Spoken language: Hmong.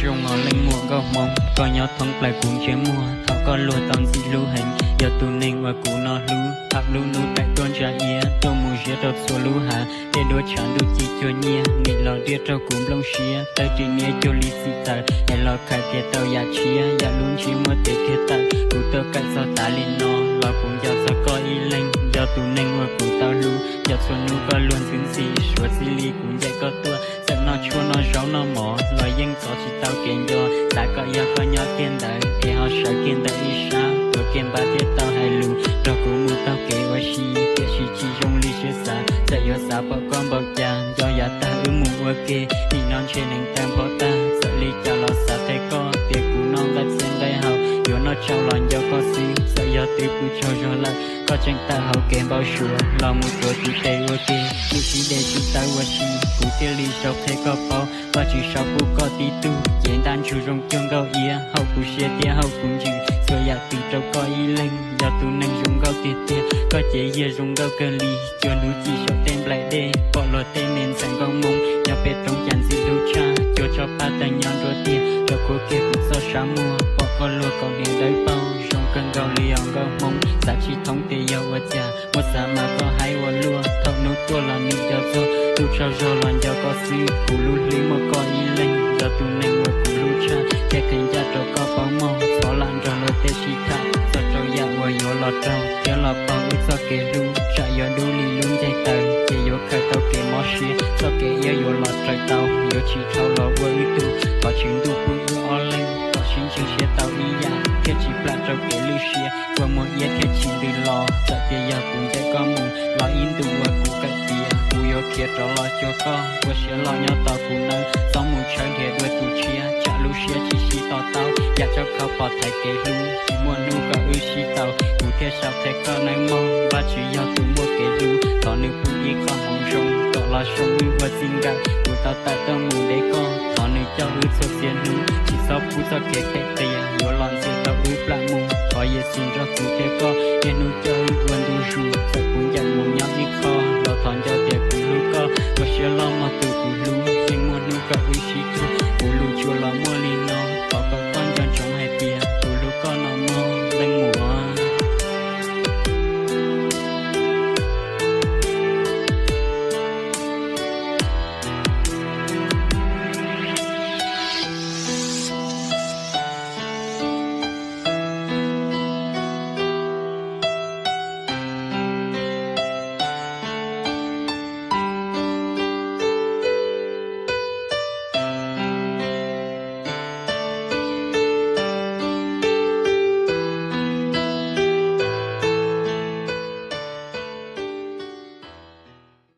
Zoo los leej muam nkauj hmoob, koj nyob thoob plaws kuv ntsej muag, thaum koj luag tau ntxim hlub heev, yog tus neeg uas kuv no hlub. Thaum lub hnub taim tuaj ntsa iab, tuaj mus ziab rau txhua lub hav, tej duab tshav ntuj ci cuag nyiaj, nim los riaj rau kuv nplooj siab, tawb ris niab cuag li txim txawv, es los khaws kiag tau yam tshiab, yam lub ntsiab muab tes kiag tawm, kuv tuaj kawm txog tas li no, los kuv nco txog koj ib leeg, yog tus neeg uas kuv tau hlub, yog txhua hnub koj luag ntxhi ntxhi, suav txij li kuv ncaim koj tuaj, txawm noj tshuaj noj zaub noj mov, los yeej txov tsis tau kev nco, xav kom yog koj nyob kiag ntawd, es ho sawv kiag ntawm ib sab, tuav kiag npab thiaj tau hais lus, nrog kuv mus taug kev ua si, tiam sis tsis zoo li siab xav, txawm yuav xav pom koj npaum cas, nco yav tag wb mus ua ke, nim no ntshe neev taw npho tag, txawm li cas los xav qhia koj, tias kuv noj nqaij txhia nqaij hau, yuav noj tsau los nco koj xwb, txawm yog twb pw tsaug zog lawm, koj tseem tawm hauv kev npau suav, los mus tuav tus tes ua ke, nim sib de sib tawb ua si, kuv thiaj li sau qhia koj paub, Vajtswv sau pub koj tib tug, cev ntaj ntsug zoo cuag nkauj iab, haum kuv siab thiab haum kuv ntsis, txhua yam twg rau koj ib leeg, yog tus neeg zoo nkauj tiag tiag, koj cev yiag zoo nkauj kawg li, cuag hnub ci saum tej nplaim dej, pom luag tej me ntxhais nkauj hmoob, nyob pem roob cas ntxim hlub tshaj, cuag tsho pab tawg nyob nruab tiag, rau khuav kiag kuv txoj sab muag, pom koj luag kaus hniav dawb paug, zoo kawg nkaus li os nkauj hmoob, xav tsis thoob tias yog ua cas, muab xav mas koj haib ua luaj, thaum hnub tuaj los nim nco txog, tu tsaug zog los nco koj xwb, kuv lub hlwb muaj koj ib leeg, yog tus neeg uas kuv hlub tshaj, thiaj kheev ncaj rau koj paub mog, thov lam nrog luag tej sib tham, txog rau yam uas yuav los raug, thiab los paug wb txoj kev hlub, tsam yuav dub li lub nceeg taws, ces yuav khaws tau kev mob siab, txoj kev iab yuav los raws tau, yuav tsis dhau los ua wb tug, thov Tswv Ntuj pub wb ob leeg, kom sib ntseeg siab tau ib yam, thiaj tsis plam rau kev lwj siab, kua muag iab thiaj tsis ntws los, txawm tias yog kuv ncaim koj mus, los ib ntus uas kuv kawm tiav, kuv yuav khiav rov los cuag koj, ua siab loj nyob tos kuv nawb, txhob mus tshawb dhia dua tus tshiab, tsam lub siab tsis sib to taub, yam tsau khau pom thaiv kev hlub, tsis muaj hnub kom wb sib tau, kuv thiaj sau qhia koj nawb mog, Vajtswv yog tus muaj kev hlub, thov nws pub ib qho hmoov zoo, kom los zoo wb ua txij nkawm, kuv tau tawm tuaj mus de koj, thov nws coj wb txhua txhia hnub, tsis txhob pub txoj kev phem qias, yuav los ntxias tau wb plam mus, thov Yexus nrog kuv thiab koj, niaj hnub coj wb ua ntu zus, txawm kuv ncaim mus nyob ib qho, los thov nco tias kuv hlub koj, ua siab loj mog tus